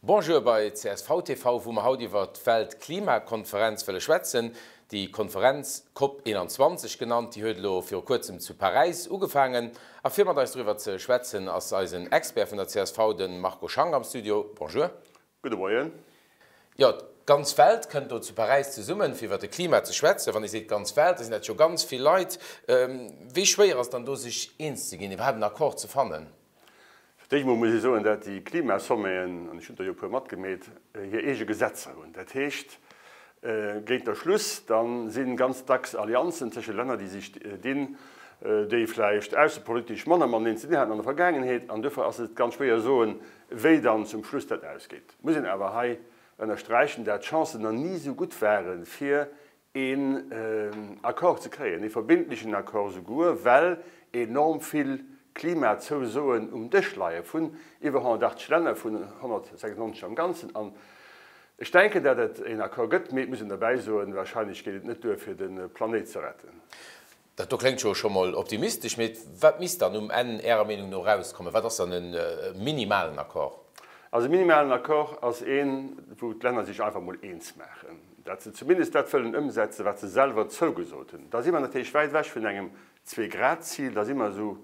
Bonjour bei csv TV, wou mer haut iwwer d'Weltklimakonferenz wëlle schwätzen. Déi Konferenz, Cop 21 genannt, déi huet elo viru kuerzem zu Paräis ugefaangen. A fir mat eis doriwwer ze schwätzen, ass eisen Expert vun der csv, de Marco Schank am Studio. Bonjour. Gudde Moien. Jo, d'ganz Welt kënnt do zu Paräis zesummen, fir iwwer de Klima ze schwätzen. Wann ee seet d'ganz Welt, da sinn dat jo ganz vill Leit. Wéi schwéier ass et dann do, sech eens ze ginn, iwwerhaapt en Accord ze fannen? Fir d'éischt emol muss ee soen, dat déi Klimasommeten, an ech hunn der jo e puer matgemeet, hir eege Gesetzer hunn. Dat heescht, géint der Schluss da si ganz dacks Allianzen tësche Länner, déi sech dinn, déi vläicht aussepolitesch manner mateneen ze dinn haten an der Vergaangenheet. An duerfir ass et ganz schwéier soen, wéi dann zum Schluss dat ausgeet. Et muss een awer hei ënnersträichen, dat d'Chancen nach ni esou gutt ware fir een Accord ze kréien, ee verbindlechen Accord souguer, well enorm vill Klimazousoen um Dësch leie vun iwwer 180 Länner, vun 196 am Ganzen. An ech denken, dat et een Accord gëtt, mee et muss een derbäi soen, wahrscheinlech geet et net duer, fir de Planéit ze retten. Dat do kléngt jo scho mol optimistesch, mee wat misst dann um Enn Ärer Meenung no erauskommen? Wat ass dann e minimalen Accord? Also e minimalen Accord ass een, wou d'Länner sech einfach mol eens maachen, dat se zumindest dat wëllen ëmsetzen, wat se selwer zougesot hunn. Da si mer natierlech wäit ewech vun engem Zwee-Grad-Zil, da si mer esou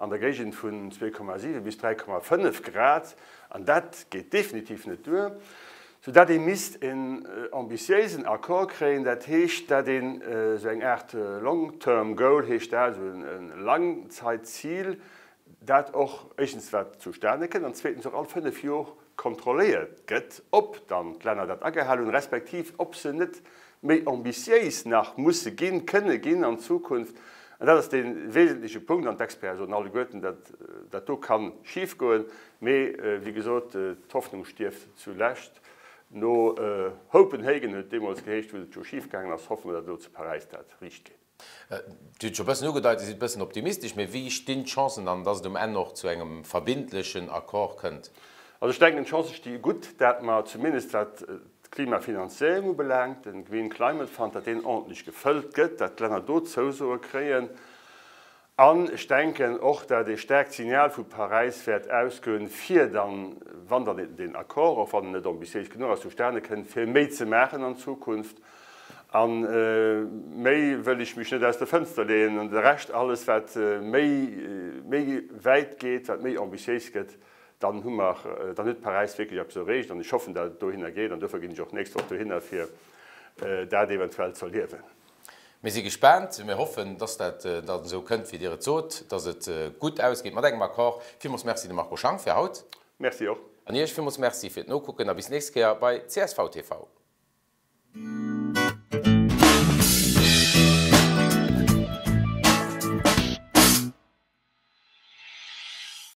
an der Géigend vun 2,7 bis 3,5 Grad, an dat geet definitiv net duer, soudatt ee misst en ambitiéisen Accord kréien, dat heescht, dat een esou eng Aart long-term goal heescht dat, esou e Langzeitzil, dat och éischtens wat zustane kënnt an zweetens och all 5 Jor kontrolléiert gëtt, ob dann d'Länner dat agehal hunn, respektiv ob se net méi ambitiéis nach musse ginn, kënne ginn an Zukunft. An dat ass dee wesentleche Punkt. An d'Experte soen alleguerten, dat dat do ka schifgoen. Mee wéi gesot, d'Hoffnung stierft zulescht. No Hopenhagen huet et deemools geheescht, wou et jo schifgaangen ass, hoffe mer, datt elo zu Paräis dat riicht geet. Dir hutt scho e bëssen ugedeit, Dir sidd e bëssen optimistesch, mee wéi stinn d'Chancen dann, dass et um Enn och zu engem verbindlechen Accord kënnt? Also ech denken, d'Chancë sti gutt, dat mer zumindest wat d'Klimafinanzéierung ubelaangt, de Green Climate Fund, dat deen ordentlech gefëllt gëtt, dat d'Länner do Zousoe kréien. An ech denken och, dat ee staarkt Signal vu Paräis wäert ausgoen, fir dann, wann dann deen Accord, och wann en net ambitiéis genuch ass, zustane kënnt, fir méi ze maachen an Zukunft. A méi wëll ech mech net aus der Fënster leeën. An de Rescht, alles wat méi, méi wäit geet, wat méi ambitiéis gëtt, dann hu mer, dann huet Paräis wierklech eppes erreecht. An ech hoffen, dat et dohinner geet. An dofir ginn ech och d'nächst Woch dohinner, fir dat eventuell z'erliewen. Mir si gespaant. Mir hoffen, dass dat dann esou kënnt, wéi Dir et sot, dass et gutt ausgeet mat engem Accord. Villmools Merci dem Marco Schank fir haut. Merci och. An Iech villmools Merci fir d'Nokucken a bis nächst Kéier bei csv TV.